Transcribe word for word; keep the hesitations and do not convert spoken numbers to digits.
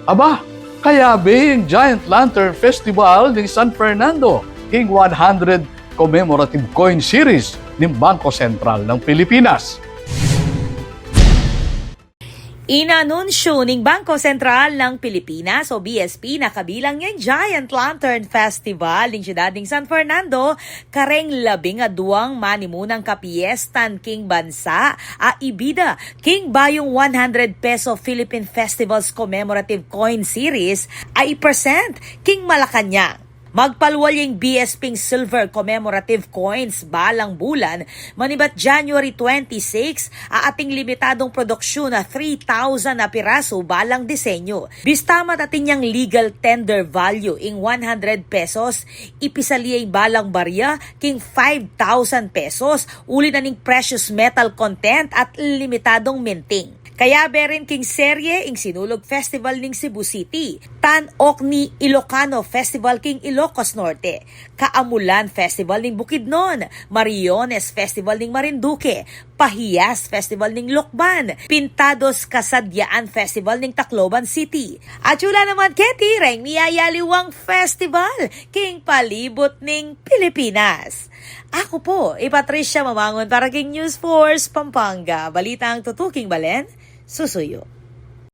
Aba, kayabe ing Giant Lantern Festival ning San Fernando king one hundred Commemorative Coin Series ning Bangko Sentral ng Pilipinas. Inanunsyo ning Bangko Sentral ng Pilipinas o B S P na kabilang ya ing Giant Lantern Festival ning siyudad ning San Fernando kareng labing aduang manimunang kapiestan king bansa a ibida king bayung one hundred peso Philippine Festivals Commemorative Coin Series a i-present king Malacañang. Magpalwal ya ing B S P ing silver commemorative coins balang bulan manibat January twenty-six a ating limitadung produksyun a three thousand a pirasu balang disenyu. Bista matatin yang legal tender value ing one hundred pesos, ipisali ya ing balang barya king five thousand pesos, uli na ning precious metal content at limitadung minting. Kayabe rin king serye ing Sinulog Festival ning Cebu City, Tan Okni Ilocano Festival king Ilocos Norte, Kaamulan Festival ning Bukidnon, Mariones Festival ning Marinduque, Pahias Festival ning Lucban, Pintados Kasadyaan Festival ning Tacloban City. At yula naman keti reng miyayaliwang festival king palibut ning Pilipinas. Aku po i Patricia Mamangun para king News Force Pampanga. Balitang tutuking balen, susuyu.